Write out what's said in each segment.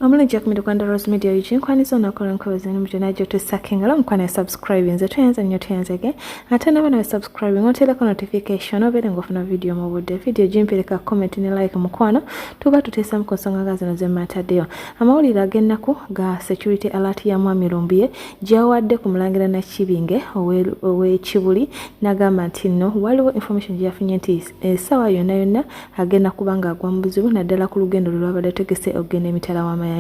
Omulungi akumira Uganda Rose Media UG nkwaniza onakola nkoze n'omutwe najjo tusake ngalo mukwana subscribe nze tweyanza nnyo tweyanzege ate naba nawe subscribe ng'oteerako notification obeere ng'ofuna video mu budde video gimpereka comment ne like mukwano tuba tuteesamu ku nsonga nga zino ze mmataddeyo. Amawulire ag'ennaku ga security alert ya Mwami Lumbuye gy'awadde ku Mulangira Nakibinge ow'e Kibuli n'agamba nti nno waliwo information gye yafunye nti essaawa yonna yonna agenda kuba ng'agwa mu buzibu naddala ku lugendo lwe lwabadde ategese okugenda emitala w'amayanja.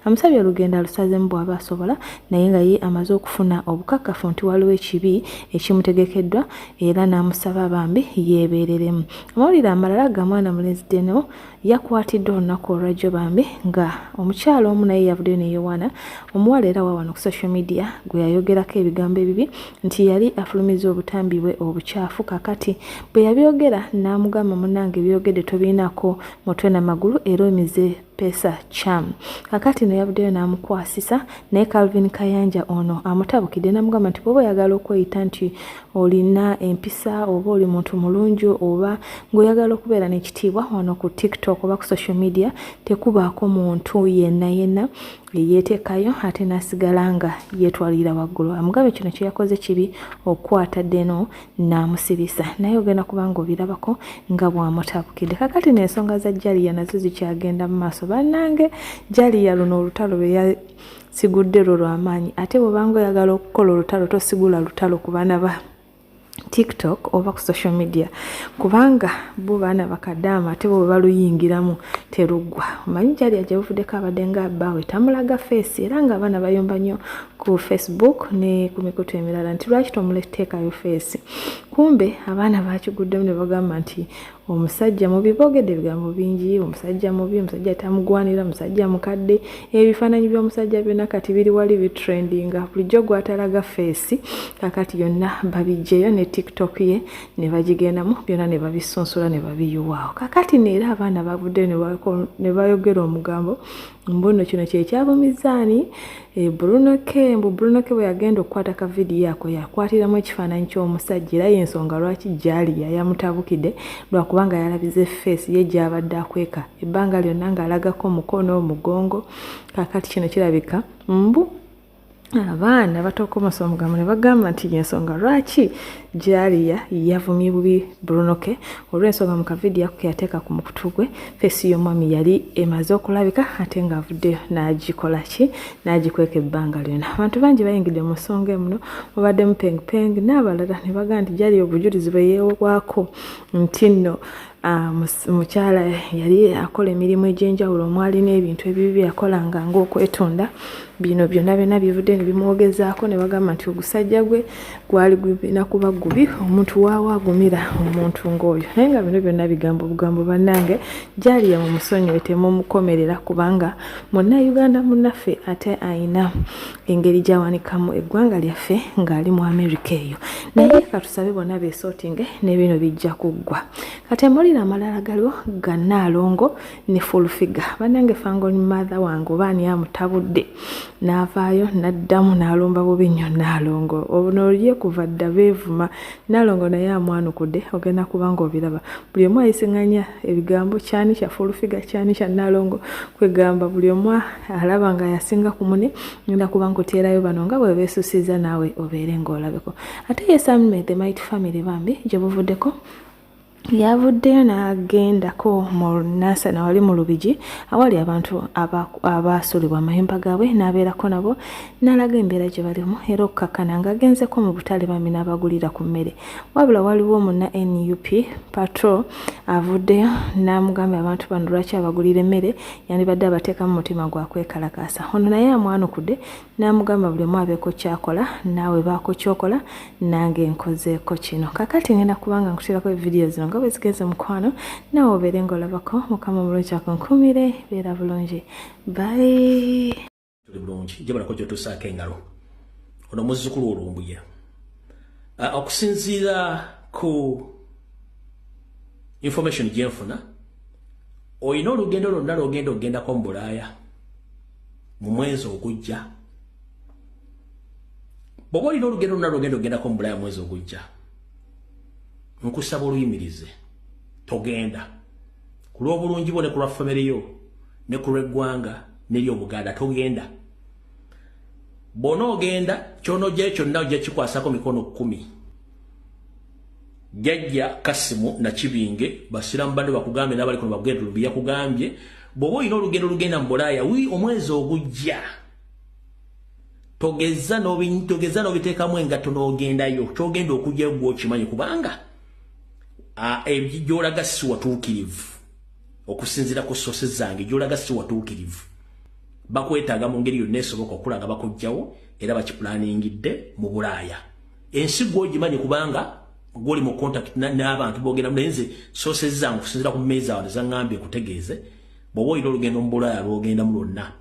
Amusabye olugendo alusazeemu bw'aba asobola, naye nga ye amaze okufuna obukakafu nti waliwo ekibi ekimutegekeddwa era n'amusaba bambi yeebeereremu. Amawulire amalala ga mwana mulenzi Deno yakwatiddwa olunaku olwajjo bambi nga omukyala omu naye yavuddeyo neyewaana omuwala era wawano ku social media gwe yayogerako ebigambo ebibi nti yali afulumiza obutambi bwe obukyafu. Kakati bwe yabyogera n'amugamba, munnange byogedde tobirinako mutwe namagulu era omize pesa cham. Kakati no yavuddeyo n'amukwasisa, naye Calvin Kayanja ono amutabukidde n'amugamba nti bw'oba oyagala okweyita nti olina empisa oba oli muntu mulungi oba ng'oyagala okubeera n'ekitiibwa wano ku TikTok oba ku social media, tekubaako muntu yenna yenna eyeteekayo ate n'asigala nga yeetwalira waggulu. Amugambe kino kye yakoze kibi okukwata Deno n'amusibisa, naye ogenda kuba nga obirabako nga bw'amutabukidde. Kakati n'ensonga za Jaliya nazo zikyagenda mu maaso. Bannange, Jaliya luno olutalo lwe yasigudde lwo lw'amaanyi, ate bw'obanga oyagala okukola olutalo tosigula lutalo ku baana ba TikTok oba ku social media, kubanga bo baana bakadaama ate bo bwe baluyingiramu teruggwa. Omanyi Jaliya gye buvuddeko abadde nga bbaawe tamulaga face, era ng'abaana bayomba nnyo ku Facebook ne ku mikutu emirala nti lwaki tomuleteekayo face. Kumbe abaana bakiguddemu ne bagamba nti omusajja mubi, boogedde ebigambo bingi, omusajja mubi, omusajja tamugwanira, omusajja mukadde. Ebifaananyi by'omusajja byonna kati biri wali bitrendinga, bulijjo gwatalaga face kakati yonna babijjeyo ne TikTok ye ne bagigendamu byonna ne babisunsula ne babiyuwaawo. Kakati neera abaana bavuddeyo ne bayogera omugambo mbu nno kino kyekyabumizaani e Bruno K, mbu Bruno K bwe yagenda okukwata ka vidiyo ako yakwatiramu ekifaananyi ky'omusajja, era y'ensonga lwaki Jaliya yamutabukidde, lwakubanga yalabize face ye gy'abadde akweka ebbanga lyonna ng'alagako omukono, omugongo. Kakati kino kirabika mbu abaana batokomosa omugambo ne bagamba nti yensonga lwaki Jaliya yavumye bubi Bruno K, olw'ensonga mu kavidiyo ako ke yateeka ku mukutu gwe face y'omwami yali emaze okulabika ate ng'avuddeyo n'agikola ki, n'agikweka ebbanga lyonna. Abantu bangi bayingidde mu nsonga emuno, mubaddemu Peng Peng n'abalala ne bagamba nti Jaliya obujulizi bwe yeewaako nti nno mukyala yali akola emirimu egy'enjawulo omwali n'ebintu ebibi bye yakolanga ng'okwetunda, bino byonna byonna bivudde ne bimwogezaako ne bagamba nti ogusajja gwe gwali gulina kuba gubi, omuntu waawa agumira omuntu ng'oyo. Naye nga bino byonna bigambo bugambo. Bannange, Jaliya mu musonyiwe, temumukomerera, kubanga Munnayuganda munnaffe ate ayina engeri gy'awanikamu eggwanga lyaffe ng'ali mu Amerika eyo. Naye katusabe bonna beesootinge ne bino bijja kuggwa. Kati amawulire amalala galiwo ga Nnaalongo ne Full Figure. Bannange, Fangon mother wange oba ani amutabudde n'avaayo n'addamu n'alumba bubi nnyo Nnaalongo ono ye kuva dda beevuma. Nnaalongo naye amwanukudde, ogenda kuba ng'obiraba. Buli omu ayisiŋŋanya ebigambo, kyani kya Full Figure, kyani kya Nnaalongo, kwegamba buli omu alaba nga yasinga ku mune. Ngenda kuba nkuteerayo bano nga bwe beesusiza, naawe obeere ng'olabeko. Ate ye Samme the Mighty Family bambi gye buvuddeko yavuddeyo n'agendako mu Nansana wali mu Lubigi awali abantu abaasulibwa amayumba gaabwe, n'abeerako nabo n'alaga embeera gye balimu era okukakkana ng'agenzeko mu butale bambi n'abagulira ku mmere. Wabula waliwo munna NUP Patro avuddeyo n'amugamba abantu bano lwaki abagulira emmere, yandibadde abateekamu mutima gwa kwekalakaasa. Ono naye amwanukudde n'amugamba buli omu abeeko kyakola, naawe baako kyokola, nange nkozeeko kino. Kakati ngenda kubanga nkuteerako evidiyo zino nga bwe zigenze mukwano, naawe obeere ng'olabako. Mukama omulungi akunkumire, beera bulungi, bye. Tuli bulungi, gyebalako gyotuusaako engalo. Ono muzzukulu Olumbuye, okusinziira ku information gyenfuna, olina olugendo lwonna lwogenda okugendako mu Bulaaya mu mwezi ogujja. Bw'oba olina olugendo lwonna lwogenda okugendako mu Bulaaya mu mwezi ogujja, nkusaba oluyimirize, togenda, ku lw'obulungi bwo ne ku lwa famire yo ne ku lw'eggwanga. Neri Obuganda togenda. Bw'onoogenda ky'onoggyayo kyonna ojja kikwasako mikono 10. Jjajja Kasimu Nakibinge basiramu banne bakugambye n'abali kuno bakugenda Lumbi yakugambye bw'oba olina olugendo olugenda mu Bulaaya omwezi ogujja togeza n'obiteekamu engatto n'ogendayo ky'ogenda okujjayo ggwe okimanyi kubanga gy'olaga si watuukirivu okusinziira ku sources zange gy'olaga si watuukirivu. Bakwetaaga mu ngeri yonna esoboka okulaga bakuggyawo era bakiplaningidde mu Bulaaya. Ensi ggwe ogimanyi kubanga gw'oli mu contact n'abantu boogera naye nze sources zange okusinziira ku mmeeza wange zaŋŋambye nkutegeeze bw'oba olina olugendo mu Bulaaya lw'ogendamu lwonna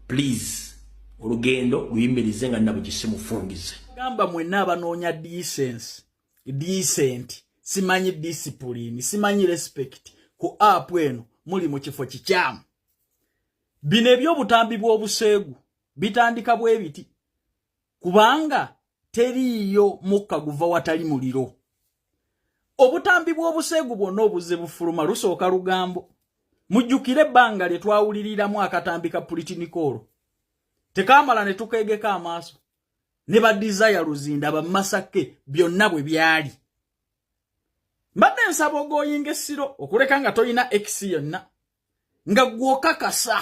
please olugendo luyimirize nga Nabugisi mufungize. Gamba mwenna abanoonya decency, decent, simanyi discipline, simanyi respect ku app eno muli mu kifo kikyamu. Bino ebyobutambi bw'obuseegu bitandika bwe biti kubanga teriiyo mukka guva watali muliro. Obutambi bw'obuseegu bwonna obuzze bufuluma lusooka lugambo. Mujjukire ebbanga lye twawuliriramu akatambi ka Pulitinikolo. Tekaamala ne tukeegeka amaaso ne ba Desire Luzinda Bamasake byonna bwe byali. Mbadde nsaba ogoyinga essiro okuleka nga tolina X yonna nga gw'okakasa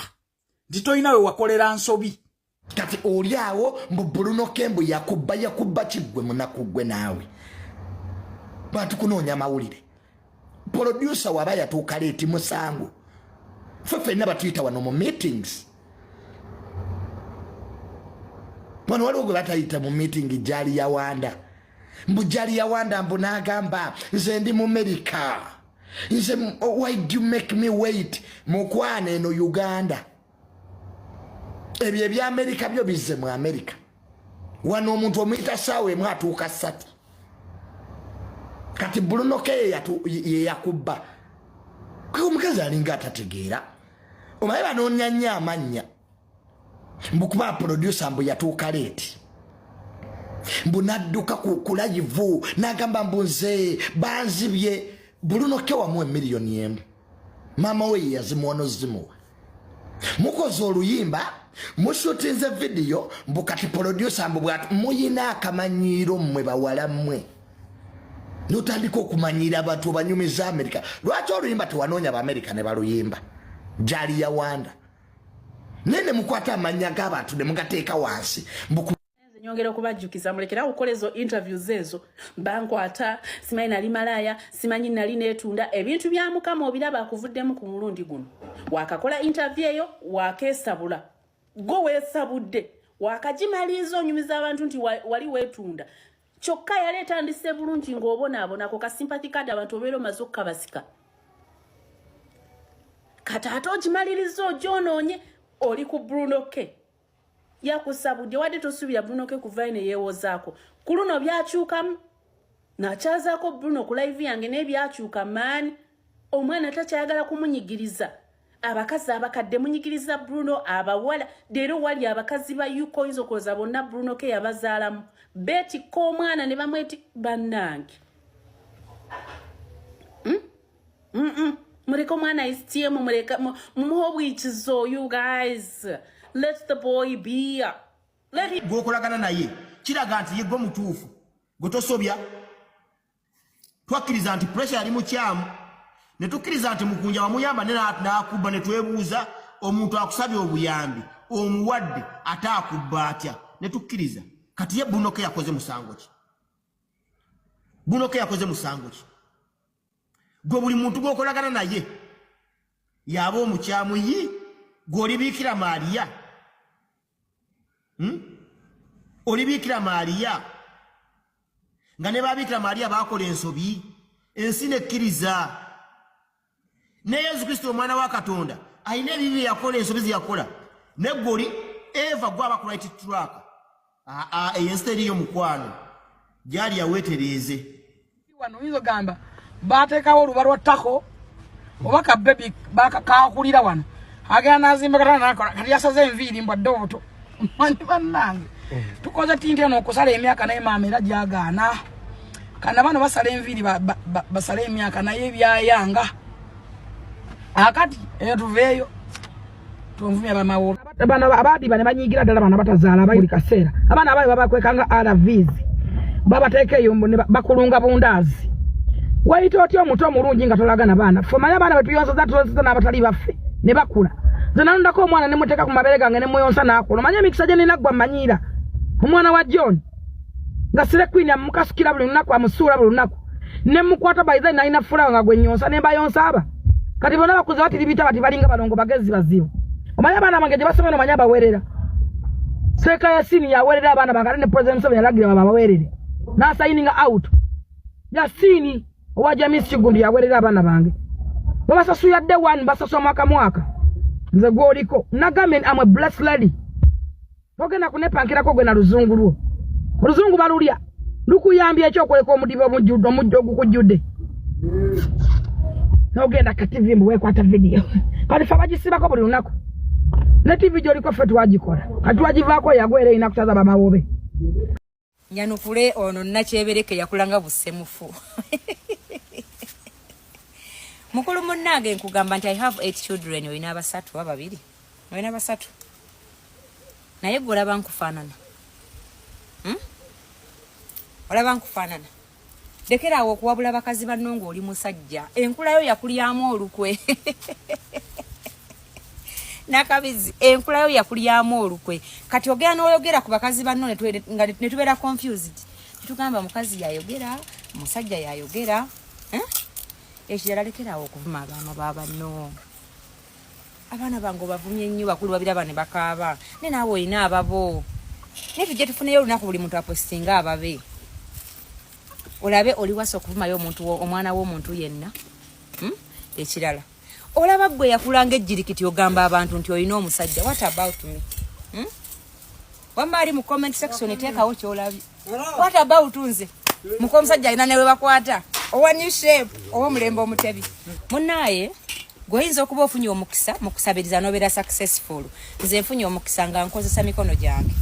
nti tolina we wakolera nsobi. Kati oli awo mbu Bruno Kembu yakubba kiggwe munaku ggwe naawe. Bantu kunoonya mawulire. Producer waba yatuuka leeti musango. Ffe ffenna batuyita wano mu meetings. Wano waliwo gwe batayita mu meeting gyali Yawanda. Mbu gyali Yawanda mbu n'agamba nze ndi mu America. Nze why do you make me wait? Mukwana eno Uganda. Ebyo ebya America byo bizze mu America. Wano omuntu omuyita ssaawa emu atuuka 3. Kati Bruno K ye yakubba. Omukazi alinga atategeera. Omanyi banoonya nnyo amannya. Mbu kuba producer mbu yatuuka leeti. Mbu n'adduka ku live n'agamba mbu nze banzibye. Bruno K wamuwa 1 million. Maama we ye yazimuwa n'ozimuwa. Mukoze oluyimba mushutinze vidiyo mbu kati producer mbu bw'ati muyina akamanyiiro mmwe bawala mmwe. N'otandika okumanyiira abantu obanyumiza America. Lwaki oluyimba tewanoonya Baamerika ne baluyimba? Gyali Yawanda. Naye ne mukwata amannya g'abantu ne mugateeka wansi. Mbu Nyongera okubajjukiza mulekera okukola ezo interviews ezo bankwata simanyi nali malaaya simanyi nali neetunda ebintu bya Mukama obiraba akuvuddemu ku mulundi guno. Wakakola interview eyo wakeesabula gwe weesabudde wakagimaliriza onyumiza abantu nti wali weetunda kyokka yali etandise bulungi ng'obonaabonako ka sympathy card abantu obeera omaze okukabasika kati ate ogimaliriza ogyonoonye oli ku Bruno K yakusabudde wadde tosuubira Bruno K kuvayo ne yeewozaako ku luno byakyukamu nakyazaako Bruno ku live yange naye byakyuka maani omwana takyayagala kumunyigiriza. Abakazi abakadde munyigiriza Bruno abawala leero wali abakazi ba UK oyinza okulowooza bonna Bruno K yabazaalamu beetikka omwana ne bamweti bannange. Muleke omwana ayisitiemu muleke mumuhe obwikizo. You guys, let the boy be. Let him Gwokolagana naye kiraga nti ye gwe mutuufu gwe tosobya. Twakkiriza nti Pressure yali mukyamu ne tukkiriza nti Mukunja wamuyamba ne n'akubba ne twebuuza omuntu akusabye obuyambi omuwadde ate akubba atya ne tukkiriza. Kati ye Bruno K yakoze musango ki? Bruno K yakoze musango ki? Gwe buli muntu gw'okolagana naye yaba omukyamu yi gwe olibiikira Maaliya. Olibiikira Maaliya nga ne babiikira Maaliya bakola ensobi ensi nekkiriza ne Yesu Kristo omwana wa Katonda alina ebibi bye yakola ensobi ze yakola ne gwe oli eva gwe aba ku right track. Aa eyo ensi teriyo mukwano gyali yaweetereeze. Wano oyinza ogamba bateekawo oluba lwa ttako oba kabebi kakulira wano agenda nazimba katana nakola kati yasaze enviiri mbwadde obuto manyi bannange tukoze tinti eno okusala emyaka naye maama era gyagaana kana bano basala enviiri basale emyaka naye ebyayanga akati eyo tuveeyo. Tonvumya bamawo. Bano abadiba ne banyigira ddala bano abatazaala buli kaseera. Abaana abayo babakwekanga RVs. Babateeka eyo mbu ne bakulunga bundaazi. Wayita otya omuto omulungi nga tolaga na baana? Ffe omanyi abaana betuyonseza tuyonseza n'abatali baffe ne bakula. Nze nalondako omwana ne muteeka ku mabeere gange ne muyonsa n'akula. Omanyi emikisa gye nina ggwa mmanyiira. Omwana wa John nga sire queen amukasukira buli lunaku amusuula buli lunaku. Ne mukwata by then nalina fulawa nga gwe nyonsa ne mbayonsa aba. Kati bonna bakuze batiribita bati balinga balongo bagezi bazibu. Omanyi abaana bange gye basoma omanyi abaweerera. Seeka Yasini yaweerera abaana bange ate ne President Museveni yalagira babaweerere. N'asayininga out. Yasini owa Jamis Kiggundu yaweerera abaana bange. Babasasulira day one, basasula mwaka mwaka. Nze gw'oliko. Nagambye am a blessed lady. Togenda kunepankirako gwe na luzungu lwo. Oluzungu balulya. Lukuyambye ekyo okwoleka omudibo omujjudde omujja ogukujjudde. Nogenda ka TV mbu weekwata vidiyo. Kati ffe abagisibako buli lunaku. Ne TV gy'oliko ffe twagikola. Kati twagivaako yagwa era erina kutaza bamawobe. Nyanukule ono Nakyebereke yakulanga busemufu. Mukulu munnange nkugamba nti I have 8 children, olina abasatu oba babiri? Olina basatu. Naye gwe olaba nkufaanana. Olaba nkufaanana. Lekera awo okuwabula bakazi banno ng'oli musajja. Enkulayo yakulyamu olukwe. Nakabizi, enkulayo yakulyamu olukwe. Kati ogenda n'oyogera ku bakazi banno nga ne tubeera confused. Netugamba mukazi yayogera, musajja yayogera. Ekirala lekera awo okuvuma abaana ba banno. Abaana bange obavumye nnyo, bakulu babiraba ne bakaaba. Ne naawe olina ababo. Naye tujje tufuneyo olunaku buli muntu apositinga ababe. Olabe oli wasa okuvumayo omuntu omwana w'omuntu yenna. Ekirala. Olaba ggwe yakulanga ejjirikiti ogamba abantu nti olina omusajja. What about me? Wamma ali mu comment section teekawo ky'olabye. What about nze? Muka omusajja alina ne we bakwata. Owa new shape, owa omulembe omutebi. Munnaaye, gwe oyinza okuba ofunye omukisa mu kusabiriza n'obeera successful. Nze nfunye omukisa nga nkozesa mikono gyange.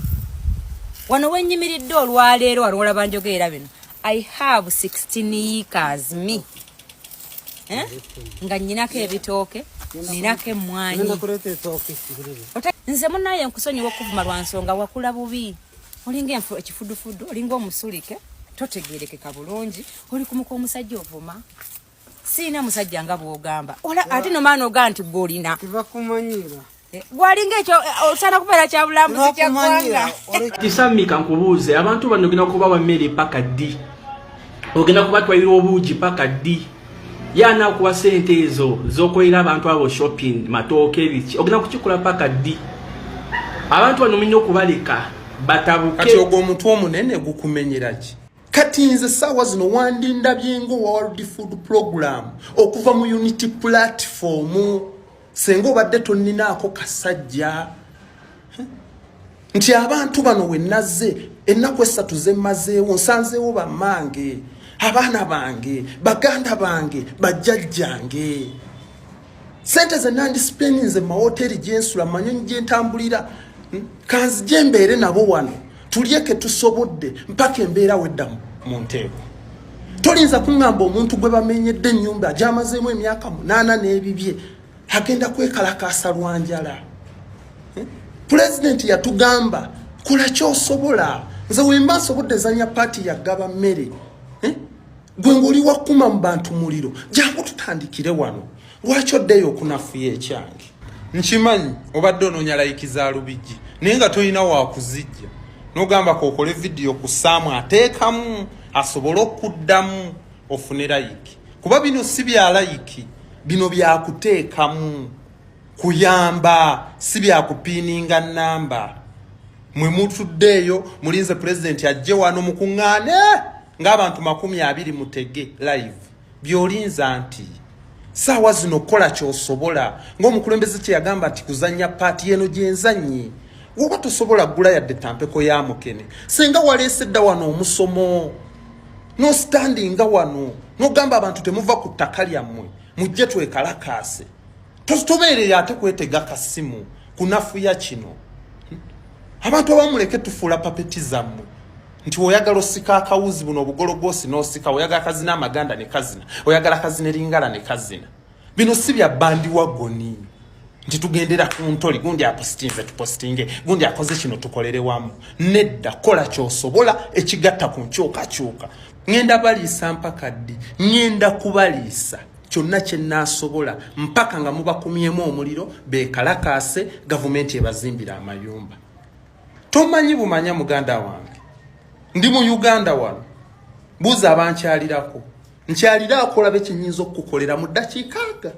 Wano we nnyimiridde olwaleero, wano olaba njogerera bino. I have 16 acres me. Nga nnyinako ebitooke, nninako emmwanyi. Nze munnaaye nkusonyiwa okuvuma lwa nsonga wakula bubi. Olinga ekifudufudu, olinga omusulike, totegeerekeka bulungi, oli ku muka omusajja ovuma. Siina musajja nga bw'ogamba. Ola, ate no maana ogaa nti gwe olina. Tebakumanyiira. Gwalinga ekyo, osaana kubeera kya bulambuzi kya ggwanga. Tisamika nkubuuze, abantu bano ogenda kubawa mmere paka ddi? Ogenda kubatwalira obuugi paka ddi? Ye anaakuwa ssente ezo z'okolera abantu abo shopping, matooke, biki? Ogenda kukikola paka ddi? Abantu bano mulina okubaleka batabuke. Kati ogwo omutwe omunene gukumenyera ki? Kati nze ssaawa zino wandindabye nga owa World Food Program okuva mu Unity Platform. Senga obadde tonninaako kasajja nti abantu bano we nazze ennaku 3 ze mmazeewo nsanzeewo bammange, abaana bange, baganda bange, bajjajjange. Ssente ze nandisipendinze mu mawoteeri gye nsula, mu manyonyi gye ntambulira, kanzije mbeere nabo wano tulye ke tusobodde mpaka embeera wedda mu nteeko. Tolinza kuŋŋamba omuntu gwe bamenyedde ennyumba gy'amazeemu emyaka 8 n'ebibye agenda kwekalakaasa lwa njala. Pulezidenti yatugamba kola ky'osobola. Nze wemba nsobodde zanya paati ya gaba mmere. Gwe ng'oli wakuma mu bantu muliro, jangu tutandikire wano. Lwaki oddeyo okunafuya ekyange? Nkimanyi obadde onoonya layiki za Lubigi naye nga tolina wakuzijja, n'ogamba kookole vidiyo ku Saamu ateekamu asobole okuddamu ofune layiki, kuba bino si bya layiki, bino byakuteekamu kuyamba, si byakupiininga nnamba. Mwe mutuddeeyo mulinze pulezidenti ajje wano mukuŋŋaane ng'abantu 20 mutege live. By'olinza nti saawa zino kola ky'osobola ng'omukulembeze kye yagamba nti kuzannya paati eno gye nzannye. Woba tosobola ggula yadde tampeko ya mukene, singa waleese dda wano omusomo n'ositandinga wano n'ogamba abantu temuva ku ttaka lyammwe mujje twekalakaase. Tobeereyo ate kwetega kasimu kunafuya kino. Abantu abamu muleke tufuula papeti zammwe nti oyagala osika akawuzi buno obugologoosi n'osika, oyagala kazina amaganda ne kazina, oyagala kazina eringala ne kazina. Bino si bya bandiwagoni. Nti tugendera ku ntoli, gundi apositinze tupositinge, gundi akoze kino tukolere wamu. Nedda, kola kyosobola ekigatta ku nkyukakyuka. Ŋŋenda baliisa mpaka ddi? Ŋŋenda kubaliisa kyonna kye nnaasobola mpaka nga mubakumyemu omuliro, beekalakaase, gavumenti ebazimbira amayumba. Tomanyi bumanya muganda wange, ndi mu Uganda wano, buuza abankyalirako, nkyaliraako olabe kyenyinza okukukolera mu ddakiika aga.